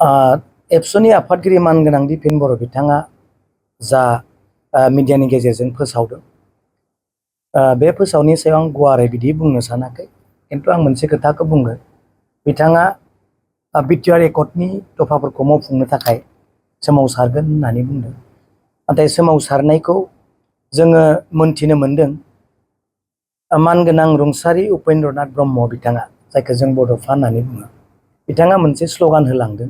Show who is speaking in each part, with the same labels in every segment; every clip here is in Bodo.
Speaker 1: एबसुनि आफादगिरि मानगोनां दिपेन बर' बिथाङा जा मिडियानि गेजेरजों फोसावदों, बे फोसावनि सायाव आं गुवारै बिदि बुंनो सानाखै, खिन्थु आं मोनसे खोथाखौ बुंगोन। बिथाङा बिटिआर एकर्डनि दफाफोरखौ मावफुंनो थाखाय सोमावसारगोन होननानै बुंदों। नाथाय सोमावसारनायखौ जोङो मोनथिनो मोनदों, मानगोनां रुंसारि उपेन्द्रनाथ ब्रह्म बिथाङा, जायखौ जों बड'फा होननानै बुङो, बिथाङा मोनसे स्ल'गान होलांदों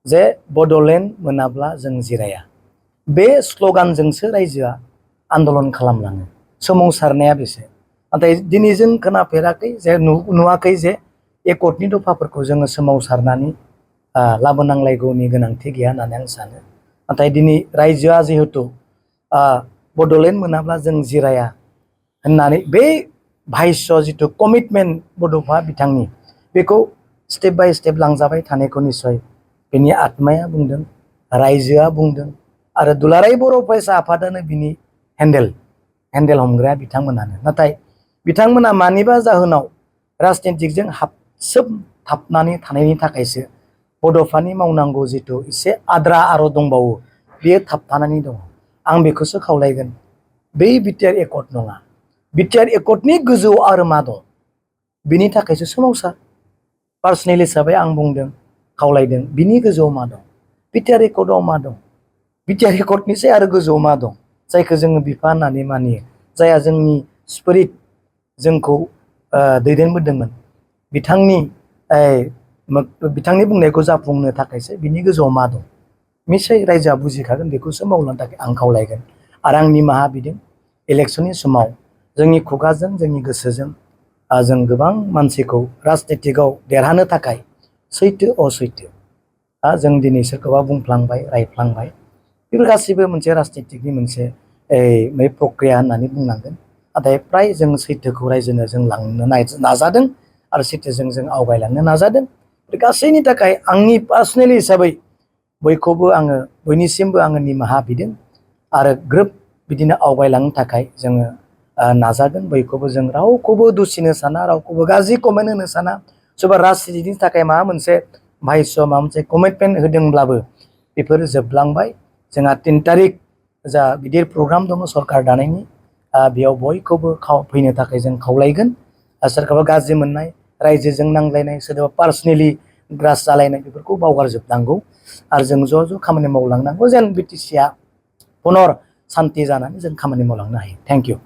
Speaker 1: जे बड'लेण्ड मोनाब्ला जों जिराया। बे स्ल'गानजोंसो रायजोआ आन्दलन खालामलाङो। सोमावसारनाया बेसो। नाथाय दिनै जों खोनाफेराखै जे नुवाखै जे एकर्डनि दफाफोरखौ जोङो सोमावसारनानै लाबोनांलायगौनि गोनांथि गैया होननानै आं सानो। नाथाय दिनै रायजोआ जिहेथु बड'लेण्ड मोनाब्ला जों जिराया होननानै बे भाइस' जिथु कमिटमेन्ट बड'फा बिथांनि, बेखौ स्टेप बाय स्टेप लांजाबाय थानायखौ निस्सय बिनि आत्माया बुंदों, रायजोआ बुंदों, आरो दुलाराय बर' फरायसा आफादानो बिनि हेन्देल हमग्राया बिथांमोनानो। नाथाय बिथांमोना मानिबा जाहोनाव राजनितिकजों हाबसोबथाबनानै थानायनि थाखायसो बड'फानि मावनांगौ जिथु एसे आद्रा दंबावो, बेयो थाबथानानै दङ। आं बेखौसो खावलायगोन, बै बिटिआर एकर्ड नङा, बिटिआर एकर्डनि गोजौआव आरो मा दं, बिनि थाखायसो सोमावसार। पार्सनेल हिसाबै आं बुंदों, खावलायदों, बिनि गोजौआव मा दं, बिटिआर एकर्डआव मा दं, बिटिआर एकर्डनिसै आरो गोजौआव मा दं, जायखौ जोङो बिफा होननानै मानियो, जायहा जोंनि स्पिरिट जोंखौ दैदेनबोदोंमोन, बिथांनि बुंनायखौ जाफुंनो थाखायसो बिनि गोजौआव मा दं, निस्सय रायजोआ बुजिखागोन। बेखौसो मावलांनो थाखाय आं खावलायगोन। आरो आं निमाहा बिदों, इलेक्सननि समाव जोंनि खुगाजों जोंनि गोसोजों जों गोबां मानसिखौ राजनितिकआव देरहानो थाखाय सैथो असैथो जों दिनै सोरखौबा बुंफ्लांबाय, रायफ्लांबाय, बेफोर गासैबो मोनसे राजनितिकनि मोनसे प्रक्रिया होननानै बुंनांगोन। नाथाय फ्राय जों सैथोखौ रायजोनो जों लांनो नाजादों, आरो सैथोजों जों आवगायलांनो नाजादों। गासैनि थाखाय आंनि पार्सनेल हिसाबै बयनिसिमबो आङो निमाहा बिदों, आरो ग्रोब बिदिनो आवगायलांनो थाखाय जोङो नाजागोन। बयखौबो जों रावखौबो दुसिनो साना, रावखौबो गाज्रि कमेन्ट होनो साना। सोरबा राजनितिनि थाखाय माबा मोनसे भाइस' माबा मोनसे कमिटमेन्ट होदोंब्लाबो बेफोरो जोबलांबाय। जोंहा 3 तारिख जा गिदिर प्रग्राम दङ सरकार दानायनि, बेयाव बयखौबो फैनो थाखाय जों खावलायगोन। सोरखौबा गाज्रि मोननाय, रायजोजों नांलायनाय, सोरबा पार्सनेलि ग्रास जालायनाय, बेफोरखौ बावगारजोबनांगौ, आरो जों ज' ज' खामानि मावलांनांगौ, जेन बिटिसिआ पुनर सान्ति जानानै जों खामानि मावलांनो हायो। Thank you.